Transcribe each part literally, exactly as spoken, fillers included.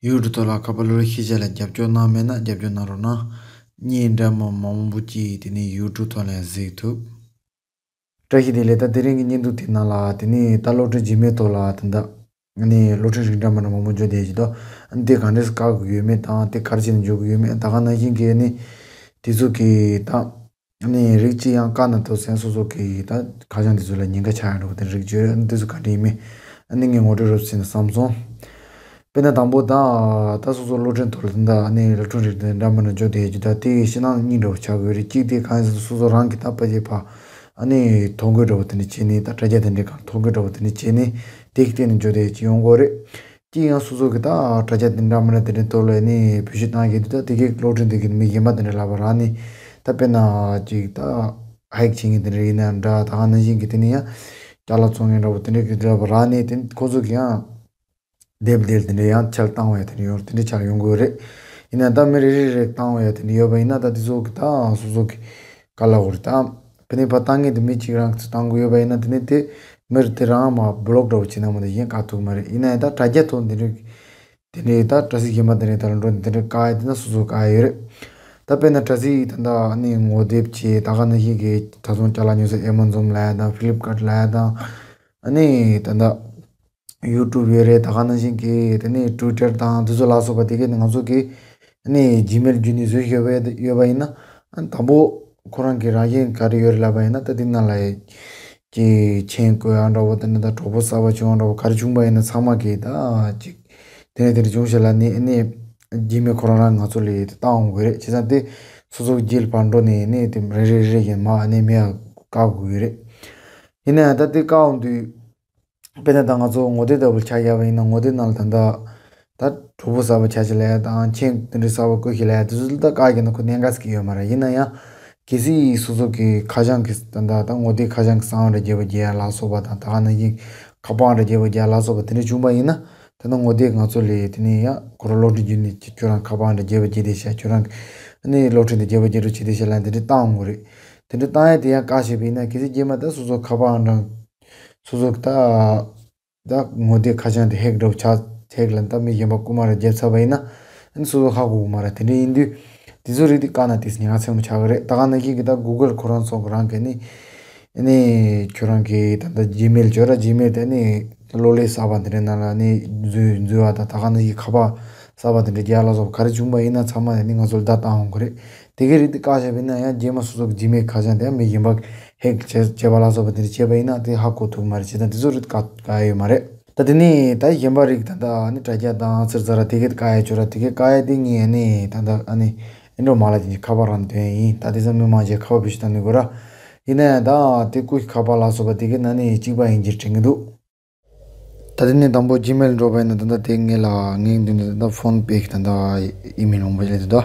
ཡུ་ཊུབ་ཐོག་ལ་ཁ་པར་གློག་རིན་ཤེས་བྱ་ལ་རྒྱབ་སྐྱོར་གནང་མེད་ན་རྒྱབ་སྐྱོར་གནང་རོགས་གནང་། བརྙན་འདྲ་མིན་མང་པོ་ཅིག་དེ་ནས་ཡུ་ཊུབ་ཐོག་ལ་གཟིགས་ཐུབ། བཀྲ་ཤིས་བདེ་ལེགས། ད་དེ་རིང་གི་བརྙན་ཐུང་དེ་ནང་ལ་དེ་ནས་ད་གློག་འཕྲིན་རྗེས་མའི་ཐོག་ལ་དེ་འདྲ་ནས་གློག་འཕྲིན་རིགས་འདྲ་མིན་མང་པོ་འབྱོར་བསྡད་ཀྱི་འདུག། དེ་ག་འདྲས་བཀག་དགོས་ཡོད་མེད་དང་དེ་ག་རེ་བྱས་ནས་འཇོག་དགོས་ཡོད་མེད། ད་ག་ནང་བཞིན་གྱི་ནི་དེ་ཚོ་གི་ད་ནི་རིགས་གཅིག་ཡང་བཀག་ན་ཐུག་སེམས་སོ་སོ་གི་ད་ཁ་བྱང་དེ་ཚོ་ལ་ཉེན་ཁ་ཆགས་ཡོང་འགྲོ་བ་དེ་རིགས་བརྗོད་དེ་ཚོ་ག་འདྲ་ཡིན་མིན་ཨ་ནི་ངས་ངོ་སྤྲོད་རོབ་ཙམ་བྱས་ན་བསམ་སོང་། དཔེར་ན་དང་པོ་ད་ད་སོ་སོ་གློག་འཕྲིན་ཐོག་ལ་ད་ནི་གློག་འཕྲིན་རིགས་དེ་འདྲ་མིན་འབྱོར་བསྡད་ཀྱི་ད་དེ་ཤིང་ནགས་གཉིས་འདྲ་བོ་ཆགས་དགོས་རེད། གཅིག་དེ་གང་ཡིན་ཟེར་ན་སོ་སོ་རང་གི་ད་ཕ་གི་ཕ་ཨ་ནི་ཐོ་འགོད་འདྲ་བོ་དེ་འདྲ་བྱས་ནས་ད་དྲ་རྒྱ་དེ་འདྲའི་སྒང་ཐོ་འགོད་འདྲ་བོ་དེ་འདྲ་བྱས་ནས་དེ་གི་སྟེང་ནས་འབྱོར་བསྡད་ཀྱི་ཡོང་གི་རེད། གཅིག་ཡང་སོ་སོ་གི་ད་དྲ་རྒྱ་དེ་འདྲ་མིན་དེ་འདྲའི་ཐོག་ལ་ནི་བེད་སྤྱོད་བཏང་གི་འདུག། ད་དེ་གའི་གློག་འཕྲིན་དེ་གི་མི་གཞན་པ་དེ་འདྲ་ལ་བ་རག་ནས་ད་དཔེར་ན་ཅིག་ད་ཧེག་བྱེད་མཁན་དེ་འདྲ་ཡིན་ན་འདྲ། ད་ག་ནང་བཞིན་གྱི་དེ་ནས་ཡང་ཅ་ལག་བཙོང་མཁན་འདྲ་བོ་དེ་འདྲ་གི་འདྲ་བ་རག་ནས་དེ་ཁོ་ཚོ་གི་ཡང་དེབ་དེ་དེ་འདྲ་ཡང་ཆ་ལ་བཏང་བ་ཡ་དེ་འདྲ་ཡོང་དེ་འདྲ་ཆ་ལ་ཡོང་གི་ཡོད་རེད། ཡིན་ན་ད་མི་རེ་རེ་རེ་བཏང་བ་ཡ་དེ་འདྲ་ཡོད་པ་ཡིན་ན་ད་དེ་ཚོ་གི་ད་སོ་སོ་གི་ག་ལ་འོ་རེད། ད་དཔེར་ན་ཕར་བཏང་མཁན་དེ་མི་གཅིག་རང་གིས་བཏང་དགོས་ཡོད་པ་ཡིན་ན་དེ་ནས་དེ་མི་རེ་དེ་རང་མ་བི་ལོག་འདྲ་བོ་བྱས་ན་མ་གཏོགས་གཞན་བཀག་ཐུབ་མ་རེད། ཡིན་ན་ཡང་ད་དྲ་རྒྱ་ཐོག་འདི་འདྲ་དེ་འདྲའི་ད་དྲ་ཚིགས་གཞན་པ་དེ་འདྲའི་ཐོག་ལ་འགྲོ་ནས་དེ་འདྲའི་བཀག་ཡ་དེ་ན་སོ་སོ་བཀག་ཡ་ཡོད་རེད། ད་དཔེར་ན་དྲ་ཚིགས་ད་ལྟ་ནི་ངོ་དེབ་བྱས་ད་ག་ནང་བཞིན་གྱི་ད་དུང་ཅ་ལག་ཉོ་ས་ཨེ་མ་ཛོན་ལབ་ཡ་དང་ཕི་ལིབ་ཀར་ལབ་ཡ་དང་ཨ་ནི་ད་ལྟ་ཡུ་ཊུབ་ཡོད་རེད། ད་ག་ནང་བཞིན་གྱི་དེ་ནས་ཊུའི་ཊར་དང་དེ་ཚོ་ལ་སོགས་པ་དེ་གས་ནི་ང་ཚོ་གི་ཨ་ནི་ཇི་མེལ་བརྒྱུད་ནས་བཟོས་ཡོད་པ་ཡོད་པ་ཡིན་ན་ཨ་ནི་དང་པོ་ཁོ་རང་གི་རང་བཞིན་ག་རེ་ཡོད་རེད་ལབ་པ་ཡིན་ན་ད་དེ་ནང་ལ་ཀྱི་མཆན་བཀོད་ཡག་འདྲ་བོ་དེ་འདྲ་དང་གྲོགས་པོ་གསར་པ་བྱུང་ཡག་འདྲ་བོ་ག་རེ་བྱུང་པ་ཡིན་ན་ཚང་མ་གིས་ད་ཅིག་དེ་ནས་དེ་འདྲ་བྱུང་ཞེས་ལབ་ནས་ཨ་ནི་རྗེས་མའི་ཁོ་རང་རང་ང་ཚོ་ལ་ཡི་བཏང་འོང་གི་རེད། བྱས་ཙང་དེ་སོ་སོ་རྗེས་ཕར་འགྲོ་ནས་ཨ་ནི་དེ་རེ་རེ་རེ་བཞིན་མར་ཨ་ནི་མི་ཡག་བཀག་དགོས་ཀྱི་རེད། ཡིན་ན་ཡང་ད་དེ་བཀག་འོང་དུས་དཔེར་ན་ད་ང་ཚོ་ངོ་དེབ་ལྟ་བུ་ཆ་བཞག་པ་ཡིན་ན་ངོ་དེབ་ནང་ལ་ད་ལྟ་ད་གྲོགས་པོ་གསར་པ་ཆ་བཞག་ལ་ཡ་དང་མཆན་དེ་འདྲ་གསར་པ་བཀོད་ཞིག་ལ་ཡ་དེ་ཚོ་ད་བཀག་རྒྱུ་ན་ཁོ་གནད་འགག་ཟིག་ཡོད་མ་རེད། ཡིན་ན་ཡང་གལ་སྲིད་སོ་སོ་གི་ཁ་བྱང་གི་ད་ལྟ་ད་ངོ་དེབ་ཁ་བྱང་གི་གསང་བ་འདྲ་རྒྱས་པ་རྒྱས་ཡ་ལ་སོགས་པ་དང་ད་ག་ནང་བཞིན་ཁ་པར་འདྲ་རྒྱས་པ་རྒྱས་ཡ་ལ་སོགས་པ་དེ་འདྲ་བྱུང་པ་ཡིན་ན་ད་ནི་ངོ་དེབ་ང་ཚོ་ལས་དེ་ནས་ཡང་ཁོ་རང་གློག་འཕྲིན་བརྒྱུད་ནས་ཁྱོད་རང་ཁ་པར་འདྲ་རྒྱས་པ་རྒྱས་བསྡད་ཤག་ཁྱོད་རང་གི་ཨ་ནི་གློག་འཕྲིན་འདྲ་རྒྱས་པ་རྒྱས་འགྲོ་བྱས་བསྡད་ཤག་ལབ་དེ་འདྲ་བཏང་འོང་གི་རེད། དེ་འདྲ་བཏང་ཡ་དེ་ཡང་བཀག་བྱས་པ་ཡིན་ན་གལ་སྲིད་རྗེས་མ་ད་སོ་སོ་ཁ་པར་འདྲ་སོ་སོ་གི་ད་ད་ངོ་དེབ་ཁ་བྱང་དེ་ཧེག་འདྲ་བོ་ཆགས་ཧེག་ལ་ད་མི་གཞན་པ་རྐུ་མ་ར་བརྒྱབ་ཚར་བ་ཡིན་ན་ཨ་ནི་སོ་སོ་ཧ་གོ་གི་མ་རེད། དེ་འདྲ་ཡིན་དུས་དེ་ཚོ་རིགས་དེ་བཀག་ན་དེ་ཉེན་ཁ་ཆེན་པོ་ཆགས་ཀྱི་རེད། ད་ག་ནང་བཞིན་གྱི་ད་གུ་གལ་ཁོ་རང་ཚོ་གི་རང་གི་ནི་ཨ་ནི་ཁྱོད་རང་གི་ད་ལྟ་ཇི་མེལ་བརྗོད་ར་ཇི་མེལ་དེ་ནི་གློག་ཀླད་གསར་པ་དེ་འདྲའི་ནང་ལ་ནི་འཛུལ་འཛུལ་བ་དང་ད་ག་ནང་བཞིན་ཁ་པར་གསར་པ་དེ་འདྲ་རྒྱག་ལ་སོགས་ག་རེ་བྱུང་བ་ཡིན་ན་ཚང་མ་ནི་ང་ཚོ་ལ་བརྡ་བཏང་འོང་གི་རེད། དེ་གའི་རིགས་དེ་བཀག་བཞག་པ་ཡིན་ན་ཡང་རྗེས་མ་སོ་སོ་གི་ཇི་མེལ་ཁ་བྱང་དེ་ཡང་མི་གཞན་པ་ཧེག་བྱས་བྱས་པ་ལ་སོགས་པ་དེ་འདྲ་བྱས་པ་ཡིན་ན་དེ་ཧ་གོ་ཐུབ་མ་རེད། བྱས་ཙང་དེ་ཚོ་རིགས་བཀག་བཀག་ཡ་ཡོད་མ་རེད། ད་དེ་ནས་ད་གཞན་པ་རིགས་ད་ལྟ་ནི་དྲ་རྒྱ་དང་ཚིར་ཚ་ར་དེ་གའི་བཀག་ཡ་ཆོ་ར་དེ་གའི་བཀག་ཡ་དེ་ངས་ནི་ད་ལྟ་ཨ་ནི་ཨེ་འགྲོ་མ་ལ་དེ་ཁ་པར་རང་དོན་ཡིན། ད་དེ་ཚོ་མི་མང་ཆེ་ཁ་པར་བེད་སྤྱོད་བཏང་ནི་དགོས་ར། ཡིན་ན་ཡང་ད་དེ་སྐུ་ཁ་པར་ལ་སོགས་པ་དེ་གའི་ནང་ནས་གཅིག་པ་ཡིན་གྱི་དྲན་གྱི་འདུག། ད་དེ་ནས་དང་པོ་ཇི་མེལ་འགྲོ་བ་ཡིན་ན་ད་ལྟ་དེ་ངས་ལ་ངའི་མདུན་དུ་ད་ལྟ་ཕོན་པེ་གི་ད་ལྟ་ཨི་མེལ་འོང་པ་ལས་དེ་ད་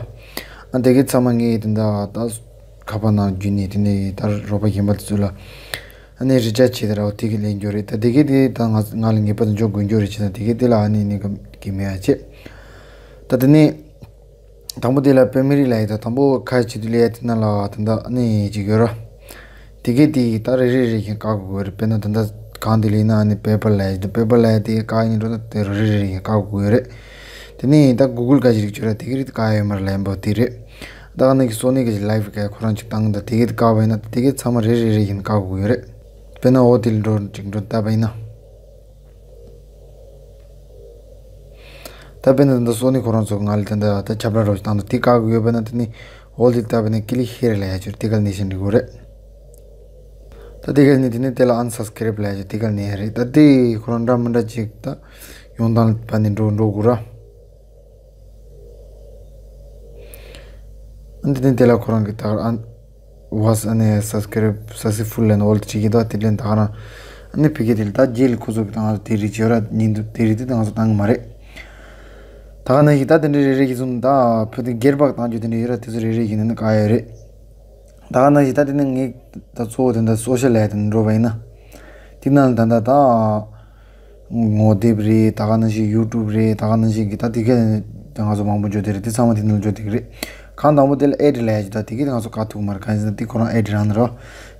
ཨ་དེ་གའི་ཚང་མ་ངས་ད་ལྟ་ད་ཁ་པར་ནང་བརྒྱུད་ནས་དེ་ནས་ད་རོགས་པ་གཞན་པ་དེ་ཚོ་ལ་ཨ་ནི་རི་ཅར་ཇི་བྱེད་ད་ར་བ་དེ་གི་ལེན་རྒྱུ་རེད། ད་དེ་གའི་དེ་ད་ང་ང་ལ་ངེས་པར་དུ་འཇོག་དགོས་རྒྱུ་རེད། བྱས་ཙང་དེ་གའི་དེ་ལ་ཨ་ནི་ནི་གི་མེད་ཨ་ཅེ། ད་དེ་ནས་དང་པོ་དེ་ལ་པེ་མི་རི་ལ་ཡི་ད་དང་པོ་ཁ་ཆེ་དུ་ལས་དེ་ན་ལ་ད་ད་ཨ་ནི་ཅིག་ཡོད་ར། དེ་གའི་དེ་ད་རེ་རེ་རེ་བཞིན་བཀག་དགོས་རེད། དཔེར་ན་ད་ལྟ་གང་དེ་ལས་ན་ཨ་ནི་པེ་པར་ལ་ཡི་ད་པེ་པར་ལ་ཡི་དེ་བཀག་ཡིན་འགྲོ་ད་དེ་རེ་རེ་རེ་བཞིན་བཀག་དགོས་རེད། དེ་ནས་ད་གུ་གལ་ག་ཞིག་བྱོས་ར་དེ་གའི་རིགས་བཀག་ཡོད་མ་རེད་ལན་པོ་དེ་རེད། ད་ག་ནང་གི་སོ་ནི་གི་ལའིབ་ག་ཁོ་རང་ཅིག་བཏང་ད་དེ་གའི་དེ་བཀག་པ་ཡིན་ན་དེ་གའི་ཚང་མ་རེ་རེ་རེ་བཞིན་བཀག་དགོས་རེད། དཔེར་ན་འོ་དེ་ལ་འགྲོ་ཅིག་འགྲོ་ད་པ་ཡིན་ན། ད་དཔེར་ན་ད་ལྟ་སོ་ནི་ཁོ་རང་ཚོ་ང་ལ་ད་ལྟ་ད་ཁྱབ་བསྒྲགས་རོགས་བཏང་ད་དེ་བཀག་དགོས་ཡོད་པ་ན་དེ་ནི་འོ་དེ་ལྟ་བུ་ནི་ཀི་ལིག་ཧེ་རེ་ལ་ཡ་ཅོར་དེ་ག་ནས་ཤེས་འགྲིག་གོ་རེད། ད་དེ་ག་ནི་དེ་ནི་དེ་ལ་ཨན་སབ་སི་ཀ་རེབ་ལ་ཡ་ཅོར་དེ་ག་ནས་ཡ་རེད། ད་དེ་ཁོ་རང་འདྲ་མི་འདྲ་ཅིག་ད་ཡོང་སྟངས་པ་ནི་འགྲོ་འགྲོ་དགོས་ར། ཨ་འདི་ནི་དེ་ལ་ཁོ་རང་གི་ད་ཨ་ནི་ཝ་སི་ཨ་ནི་སབ་སི་ཀ་རེབ་སག་སེ་སི་ཕུལ་ལ་ནི་འོལ་ཏི་ཅིག་གི་ད་དེ་ལན་ད་ཁ་རང་ཨ་ནི་ཕི་གེ་དེ་ལ་ད་རྗེས་ལ་ཁོ་ཚོ་གི་ད་ང་ཚོ་དེ་རིགས་བྱེད་ར་ཉིན་དུ་དེ་རིགས་དེ་ད་ང་ཚོ་བཏང་གི་མ་རེད། ད་ག་ནང་བཞིན་ད་དེ་འདྲའི་རེ་རེ་གི་ཚོ་ད་ཕུ་དེ་སྒེར་པག་བཏང་རྒྱུ་དེ་འདྲ་ཡོད་ར་དེ་ཚོ་རེ་རེ་གི་ནི་ནི་ག་ཡོད་རེད། ད་ག་ནང་བཞིན་ད་དེ་ནི་ངས་ད་གཙོ་བོ་དེ་འདྲ་སོ་ཤལ་ལ་ཡ་དེ་འདྲ་འགྲོ་བ་ཡིན་ན། དེ་ནང་ལ་ད་ད་ད། ངོ་དེབ་རེད། ད་ག་ནང་བཞིན་ཡུ་ཊུབ་རེད། ད་ག་ནང་བཞིན་གྱི་ད་དེ་གས་ང་ཚོ་མང་པོ་འཇོག་དེ་རེད། དེ་ཚང་མ་དེ་ནང་འཇོག་དེ་གི་རེད། གང་དང་པོ་དེ་ལ་ཨེ་ཌི་ལབ་ཡ་ཅིག་ད་དེ་གས་ང་ཚོ་བཀག་ཐུབ་མ་རེད། གང་ཡིན་ཟེར་ན་དེ་ཁོ་རང་ཨེ་ཌི་རང་ནི་རོ།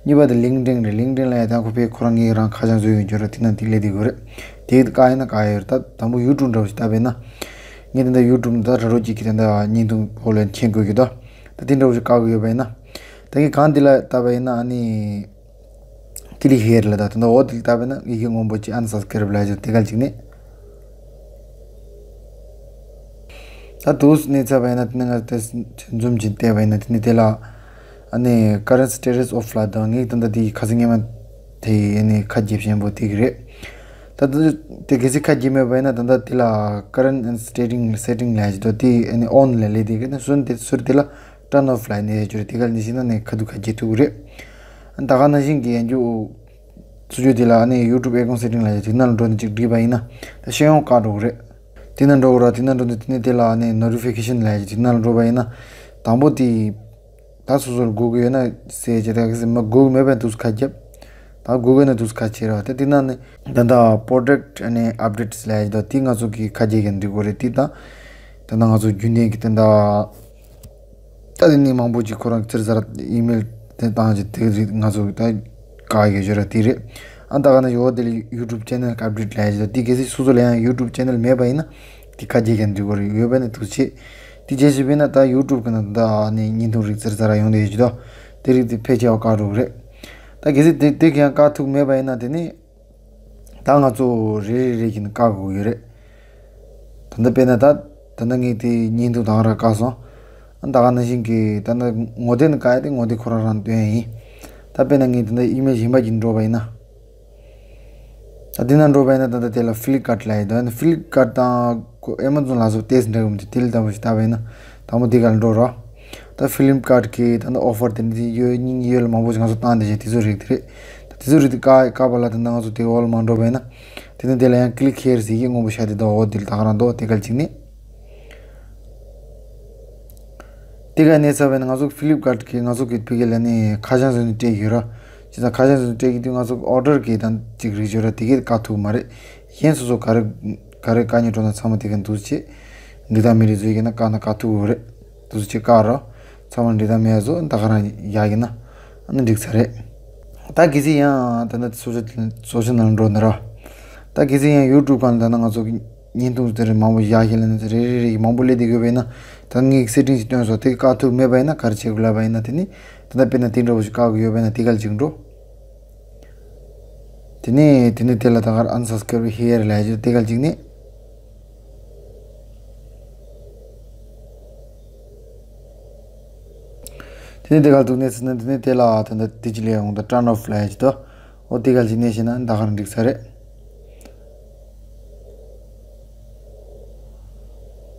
གཉིས་པ་དེ་ལིང་ཀིཌ་ཨིན་རེད། ལིང་ཀིཌ་ཨིན་ལབ་ཡ་ད་ཁོ་ཕའི་ཁོ་རང་ངའི་རང་ཁ་བྱང་བཟོས་ཡོད་འཇོག་ར་དེ་ནང་དེ་སླེབས་དེ་གི་རེད། དེ་བཀག་ཡིན་ན་བཀག་ཡ་ཡོད་རེད། ད་དང་པོ་ཡུ་ཊུབ་འདྲ་བོ་ཞིག་བཏབ་པས་ན། ངས་དེ་འདྲ་ཡུ་ཊུབ་འདི་ལྟར་རོ་གཅིག་གི་དེ་འདྲ་བརྙན་ཐུང་འོག་ལ་མཁྱེན་དགོས་ཀྱི་འདུག་ད་དེ་འདྲ་བོ་ཞིག་བཀག་དགོས་ཡོད་པ་ཡིན་ན། ད་ངས་གང་འདི་ལ་བལྟས་པ་ཡིན་ན་ཨ་ནི། click here ལ་ད་དེ་འདྲ་འོག་དེ་ལ་བལྟས་པ་ཡིན་ན་ཡི་གེ་སྔོན་པོ་ཅིག་unsubscribe ལབ་ཡ་ཅིག་དེ་ག་ཅིག་ནས། ད་དུས་གནས་ཚར་བ་ཡིན་ན་དེ་ནས་ང་དེ་འཛུམ་གྱིས་བལྟས་པ་ཡིན་ན་དེ་ནས་དེ་ལ། ཨ་ནི་current status off ལ་དང་ངས་ད་ལྟ་དེ་ཁ་སང་སྔོན་མ་དེ་ཨ་ནི་ཁ་རྒྱབ་ཤེས་པོ་དེ་གི་རེད། ད་དེ་དེ་གལ་སྲིད་ཁ་རྒྱབ་མེད་པ་ཡིན་ན་ད་ལྟ་དེ་ལ་current and setting setting ལ་ཡ་ཅིག་དོ་དེ་ཨ་ནི་on ལ་ལས་དེ་གི་ནི་སུན་དེ་ཟུར་དེ་ལ་turn off ལ་ནས་ཡ་ཅིག་རེད། དེ་ག་ལ་ནི་ཤེས་ན་ནི་ཁ་ཐུག་ཁ་རྒྱབ་ཐུག་གི་རེད། ཨ་ནི་ད་ག་ནང་བཞིན་གི་ཡ་འཇུ། སུ་ཇོ་དེ་ལ་ཨ་ནི་ཡུ་ཊུབ་ཨེ་ཀོན་སེ་ཊིང་ལ་ཡ་དེ་ནང་ལ་འགྲོ་ནས་ཅིག་བསྒྲིགས་པ་ཡིན་ན་ད་ཤེས་ཡོན་བཀག་འགྲོ་གི་རེད། དེ་ནང་འགྲོ་གི་ར་དེ་ནང་འགྲོ་ནས་དེ་ནས་དེ་ལ་ཨ་ནི་ནོ་ཊི་ཕི་ཀེ་ཤན་ལ་ཡ་དེ་ནང་ལ་འགྲོ་བ་ཡིན་ན། དང་པོ་དེ་ད་སོ་སོར་སྒུག་གི་ཡོད་ན་ཟེར་བྱས་ད་ག་སེ་མ་སྒུག་མེད་པའི་དུས་སུ་ཁ་རྒྱབ། ད་སྒུག་གི་ན་དུས་སུ་ཁ་ཕྱེ་ར་ད་དེ་ནང་ནས་ད་ད་product ཨ་ནི་updates ལ་ཡ་དེ་ང་ཚོ་གི་ཁ་རྒྱབ་གི་འགྲིག་གི་རེད། དེ་ད་ད་ང་ཚོ་རྒྱུན་ལྡན་གི་དེ་ད། ད་དེ་ནས་མང་པོ་ཅིག་ཁོ་རང་ཚུར་ཟ་ར་ཨི་མེལ་དེ་བཏང་ཅིག་དེ་རིགས་ང་ཚོ་ད་བཀག་ཡོད་ཅོ་ར་དེ་རེད། ཨ་ད་ག་ན་ཡོད་དེ་ལ་ཡུ་ཊུབ་ཅེ་ནལ་ཨབ་ཌེ་ཊི་ལ་ཡ་ཅིག་ད་དེ་གལ་སྲིད་སོ་སོ་ལ་ཡང་ཡུ་ཊུབ་ཅེ་ནལ་མེད་པ་ཡིན་ན་དེ་ཁ་རྒྱབ་ཀྱང་འགྲིག་གི་རེད། ཡོད་པ་ན་ཐུགས་ཆེ་དེ་རྗེས་སུ་བས་ན་ད་ཡུ་ཊུབ་གི་ནང་ད་ནི་བརྙན་ཐུང་རིགས་ཚུར་ཟ་ར་ཡོང་དེ་ཡོད་ཅིག་ད་དེ་རིགས་དེ་ཕལ་ཆེ་བ་བཀག་འགྲོ་གི་རེད། ད་གལ་སྲིད་དེ་དེ་གི་ཡང་བཀག་ཐུབ་མེད་པ་ཡིན་ན་དེ་ནི། ད་ང་ཚོ་རེ་རེ་རེ་བཞིན་བཀག་དགོས་ཡོད་རེད། ད་ལྟ་དཔེར་ན་ད་ད་ལྟ་ངས་དེ་བརྙན་ཐུང་དང་ར་བཀག་སོང་། ད་ག་ནང་བཞིན་གྱི་ད་ལྟ་ངོ་དེབ་ནས་བཀག་ཡ་དེ་ངོ་དེབ་ཁོ་རང་རང་སྟོན་ཡ་ཡིན། ད་དཔེར་ན་ངས་ད་ལྟ་ཨི་མེལ་གཞན་པ་ཅིག་འགྲོ་བ་ཡིན་ན། ད་དེ་ན་འགྲོ་བ་ཡིན་ན་ད་ལྟ་དེ་ལ་ཕི་ལིབ་ཀ་ཊི་ལབ་ཡ་ཡོད། ད་ཕི་ལིབ་ཀ་ཊི་དང་ཨེ་མ་ཛོན་ལ་སོགས་ཏོག་ཙམ་འདྲ་གི་མི་འདུག་དེ་ལ་ལྟ་བུ་ཞིག་ལྟ་བ་ཡིན་ན་དང་པོ་དེ་ག་ལ་འགྲོ་རོགས། ད་ཕི་ལིབ་ཀ་ཊི་གི་ད་ལྟ་ཨོ་ཕར་དེ་འདྲ་ཡོད་སྙིང་ཡོད་ལ་མང་པོ་ཞིག་ང་ཚོ་བཏང་བསྡད་བྱས་དེ་ཚོ་རིགས་དེ་རེད། ད་དེ་ཚོ་རིགས་དེ་བཀག་བཀག་པ་ལ་ད་ལྟ་ང་ཚོ་དེ་འོག་ལ་མར་འགྲོ་བ་ཡིན་ན། དེ་ནས་དེ་ལ་ཡང་click here ཟེར་གྱི་སྔོན་པོ་ཤར་དེ་འདུག་འོ་དེ་ལ་ད་ག་རང་འདུག་དེ་ག་ལ་གཅིག་ནས། དེ་ག་གནས་ཚར་བས་ན་ང་ཚོ་ཕི་ལིབ་ཀ་ཊི་གི་ང་ཚོ་གི་ཕི་གི་ལ་ནི་ཁ་བྱང་བཟོས་ནས་སྤྲད་ཡོད་ར། བྱས་ཙང་ཁ་བྱང་བཟོས་ནས་སྤྲད་ཀྱི་དུས་ང་ཚོ་ཨོ་ཌར་གི་དང་གཅིག་རིགས་ཡོད་ར་དེ་གས་བཀག་ཐུབ་མ་རེད། གཞན་སོ་སོ་ག་རེ་ག་རེ་བཀག་ཉོ་འགྲོ་ན་ཚང་མ་དེ་ག་འདུག་ཅེས། འདི་དང་མི་རིགས་བཟོས་ཀྱི་ན་བཀག་ན་བཀག་ཐུབ་ཡོད་རེད། དུས་ཚོད་ཅིག་བཀག་རོགས། ཚང་མ་འབྲེལ་ཐག་མེད་བཟོ་ད་ག་རང་ཡག་གི་ན། ཨ་ནི་འགྲིག་ས་རེད། ད་གལ་སྲིད་ཡང་ད་ནི་སོ་སོ་སོ་སོ་ནང་འགྲོ་ནི་ར། ད་གལ་སྲིད་ཡང་ཡུ་ཊུབ་སྒང་ལ་ད་ནི་ང་ཚོ་གི་བརྙན་ཐུང་དེ་རིགས་མང་པོ་ཡག་ཤོས་ལ་ནི་རེ་རེ་རེ་ཡིག་མང་པོ་སླེབས་བསྡད་ཡོད་པས་ན། ད་ངས་སེ་ཊིང་ཞིག་བཏོན་སོང་དེ་བཀག་ཐུབ་མེད་པ་ཡིན་ན་ག་རེ་བྱེད་དགོས་ལབ་པ་ཡིན་ན་དེ་ནི། ད་ལྟ་དཔེར་ན་དེ་འདྲ་བོ་ཞིག་བཀག་དགོས་ཡོད་པས་ན་དེ་ག་ལ་ཅིག་འགྲོ། དེ་ནས་དེ་ནས་དེ་ལ་ད་གར་unsubscribe here ལབ་ཡ་ཅིག་དེ་ག་ལ་ཅིག་ནས། དེ་ནས་དེ་ག་ལ་འདུག་གནས་ཚུལ་ན་དེ་ནས་དེ་ལ་ད་ལྟ་དེ་ཅི་ལས་འོང་ད་turn off ལབ་ཡ་ཅིག་ཏོ། འོ་དེ་ག་ལ་ཅིག་གནས་ཤེ་ན་ད་ག་རང་འགྲིག་ས་རེད།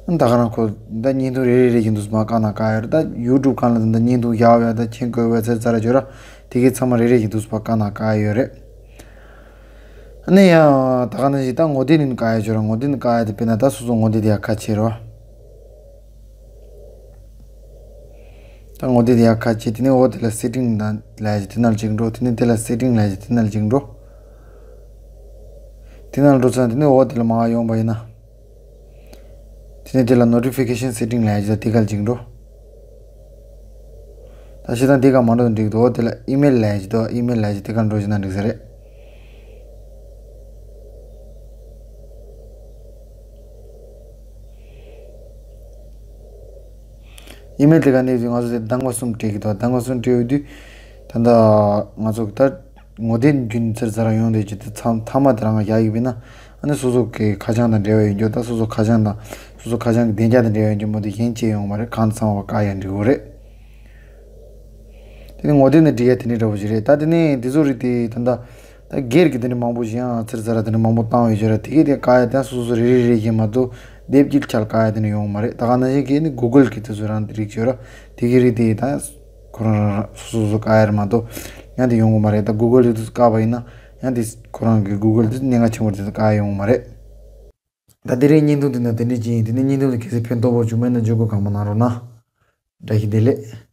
ད་ག་རང་ཁོ་ད་བརྙན་ཐུང་རེ་རེ་རེ་བཞིན་དུ་མ་བཀག་ན་བཀག་ཡོད་རེད། ད་ཡུ་ཊུབ་སྒང་ལ་ད་ད་བརྙན་ཐུང་ཡག་ཡག་ད་མཁྱེན་དགོས་པའི་ཚེ་ཚ་ར་ཅོ་ར་དེ་གའི་ཚང་མ་རེ་རེ་བཞིན་དུ་བཀག་ན་བཀག་ཡོད་རེད། ཨ་ནི་ཡང་ད་ག་ནང་བཞིན་ད་ངོ་དེབ་ནས་བཀག་ཡ་ཅོ་ར་ངོ་དེབ་ནས་བཀག་ཡ་དེ་དཔེར་ན་ད་སོ་སོ་ངོ་དེབ་དེ་ཡག་ཁ་ཕྱེ་རོགས། ད་ངོ་དེབ་དེ་ཡག་ཁ་ཕྱེ་དེ་ནས་འོ་དེ་ལ་སེ་ཊིང་ལ་ཡ་ཅིག་དེ་ནང་ཅིག་འགྲོ། དེ་ནས་དེ་ལ་སེ་ཊིང་ལ་ཡ་ཅིག་དེ་ནང་ཅིག་འགྲོ། དེ་ནང་འགྲོ་ཚར་དེ་ནས་འོ་དེ་ལ་མར་ཡོང་པ་ཡིན་ན། དེ་ནས་དེ་ལ་notification setting ལབ་ཡ་ཅིག་དང་དེ་ག་ལ་ཅིག་འགྲོ། ད་བྱས་ཙང་དེ་ག་མ་འགྲོ་ན་འགྲིག་འདུག་དེ་ལ་email ལབ་ཡ་ཅིག་འདུག email ལབ་ཡ་ཅིག་དེ་ག་འགྲོ་བྱས་ན་འགྲིག་ས་རེད། email དེ་ག་ནས་ང་ཚོ་དེ་གདམ་ག་གསུམ་སྤྲད་ཀྱི་འདུག་གདམ་ག་གསུམ་སྤྲད་ཡོད་དུས། ད་ལྟ་ང་ཚོ་ད། ངོ་དེབ་རྒྱུན་ཚར་ཚར་ཡོང་དེ་ཅི་དེ་མཚམས་མཐའ་མ་དེ་རང་ཡག་ཡིན་པས་ན། ཨ་ནི་སོ་སོ་གི་ཁ་བྱང་དང་འབྲེལ་བ་ཡོད་རྒྱུ་ད་སོ་སོ་ཁ་བྱང་དང་སོ་སོ་ཁ་བྱང་གི་བདེ་འཇགས་དང་འབྲེལ་བ་ཡོད་རྒྱུ་མོ་དེ་གཞན་ཅི་ཡོང་མ་རེད། གང་ཚང་བ་བཀག་ཡ་འགྲིག་གི་རེད། དེ་ནི་ངོ་དེབ་ནས་འབྲི་ཡ་དེ་འདྲ་འདྲ་པོ་ཞིག་རེད། ད་དེ་ནས་དེ་ཚོ་རིགས་དེ་ད་ལྟ་ད་སྒེར་གྱི་དེ་འདྲ་མང་པོ་ཞིག་ཡང་ཚར་ཚར་དེ་འདྲ་མང་པོ་བཏང་ཡོད་ཅོ་ར་དེ་གས་དེ་བཀག་ཡ་དེ་སོ་སོ་རེ་རེ་རེ་བཞིན་མ་གཏོགས་སྡེབ་གཅིག་ཆ་ལ་བཀག་ཡ་དེ་འདྲ་ཡོང་མ་རེད། ད་ག་ནང་བཞིན་གྱི་ནི་Google གི་དེ་ཚོ་རང་རིགས་ཅོ་ར་དེ་གས་རིགས་དེ་ད། ཁོ་རང་རང་སོ་སོ་སོ་བཀག་ཡ་རེད་མ་གཏོགས་ཡང་དེ་ཡོང་གི་མ་རེད། ད་Google དེ་ཚོ་བཀག་པ་ཡིན་ན་ཡང་དེ་ཁོ་རང་གི་Google དེ་ཚོ་གནད་འགག་ཆེན་པོ་དེ་ཚོ་བཀག་ཡ་ཡོང་གི་མ་རེད། ད་དེ་རིང་བརྙན་ཐུང་དེ་ན་དེ་འདྲ་ཅིག་ཡིན། དེ་ནས་བརྙན་ཐུང་དེ་གལ་སྲིད་ཕན་ཐོགས་པོ་བྱུང་མེད་ན་བརྗོད་དགོས་གང་མ་གནང་རོགས་གནང་། བཀྲ་ཤིས་བདེ་ལེགས།